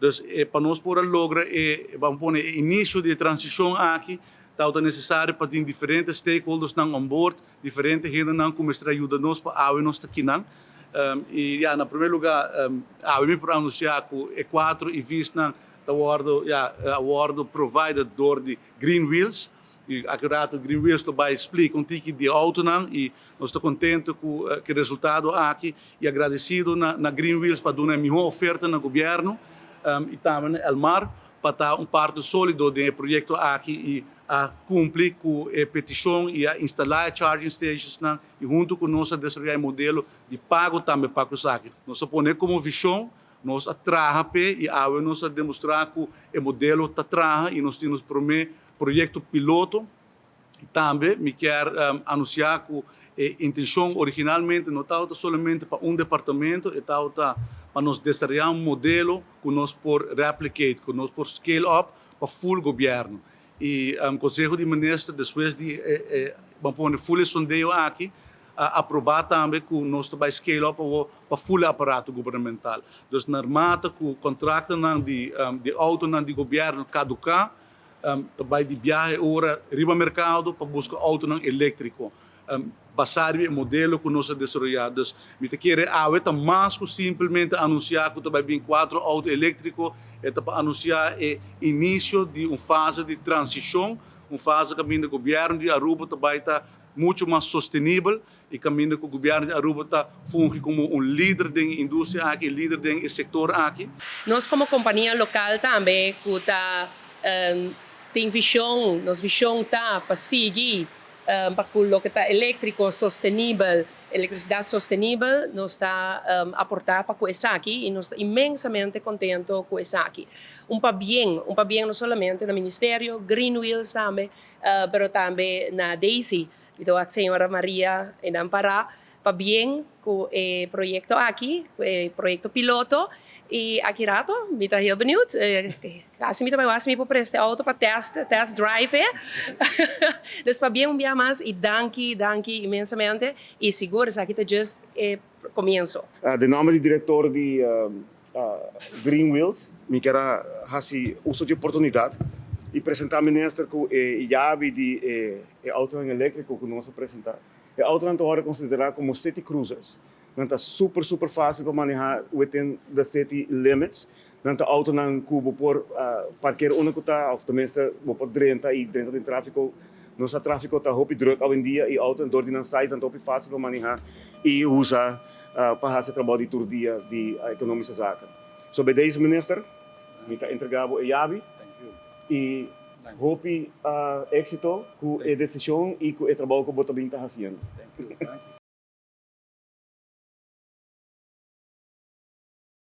Dus pa nos por a logra e, ban pone, e inicio di e transicion aki, tabata necesario pa tin diferente stakeholdersnan on board, diferente hendenan cu mester a yuda nos pa awe nos ta kinan. Y ya, na prome lugar, awe mi por anuncia cu e cuatro EVsnan ta wordo, ya, a wordo provided door di Green Wheels. Y aki un rato Green Wheels lo bay splica un tiki di e autonan y nos ta contento cu e resultado aki y agradecido na Green Wheels pa duna e miho oferta na gobierno y tambe na Elmar pa ta un parte solido den e proyecto aki y a cumpli cu e peticion y a instala e charging stationsnan y hunto cu nos a desaroya e modelo di pago tambe pa cu esaki. Nos a pone como vision, nos a traha p'e y awe nos a demostra cu e modelo ta traha y nos tin nos prome proyecto piloto. Y tambe mi kier anuncia cu e intencion originalmente no tabata solamente pa un departamento, e tabata pa nos desaroya un modelo cu nos por replicate, cu nos por scale up pa full gobierno. Y Conseho di Minister, despues di e, ban pone, full e sondeo aki, a aproba tambe cu nos ta bay scale up pa full aparato gubernamental. Dus naarmate cu contractonan di autonan di gobierno caduca, ta bay di biahe ora riba mercado pa busca autonan electrico, basa riba e modelo cu nos a desaroya. Dus mi ta kere awe ta mas cu simplemente anuncia cu ta bay bin cuatro auto electrico, e ta pa anuncia e inicio di un fase di transicion, un fase caminda gobierno di Aruba ta bay ta mucho mas sostenibel y caminda cu gobierno di Aruba ta fungi como un lider den e industria aki, lider den e sector aki. Nos como compania local tambe cu ta tin vision, nos vision ta pa sigui pa cu loke ta electrico sostenibel, electricidad sostenibel, nos ta aporta pa cu esaki y nos ta inmensamente contento cu esaki. Un pabien no solamente na Ministerio, Green Wheels tambe, pero tambe na Daisy. Anto, a señora Maria en Ampara, pabien cu e proyecto aki, e proyecto piloto. Y aki rato, mi ta heel benieuwd. Casi mi tambe mi por presta auto pa test drive. Dus pabien un dia mas y danki, danki inmensamente. Y sigur, esaki ta just e comienso. Di nomber di director di Green Wheels, mi kier haci uso di oportunidad y presenta minister cu e yabi di e auto electrico cu nos a presenta. E auto ta awor considera como city cruisers. Nan ta super super facil pa maneha within the city limits. Nan ta auto nan cu bo por parkeer unda cu ta of tenminste bo por drenta y drenta den trafico. Nos trafico ta hopi druk awendia y auto door di nan size nan ta hopi facil pa maneha y usa pa haci trabou di tur dia di economische zaken. So bij deze, minister, mi ta entrega e yabi y hopi exito cu e decision y cu e trabou cu bo ta bin ta haciendo. Thank you. Thank you.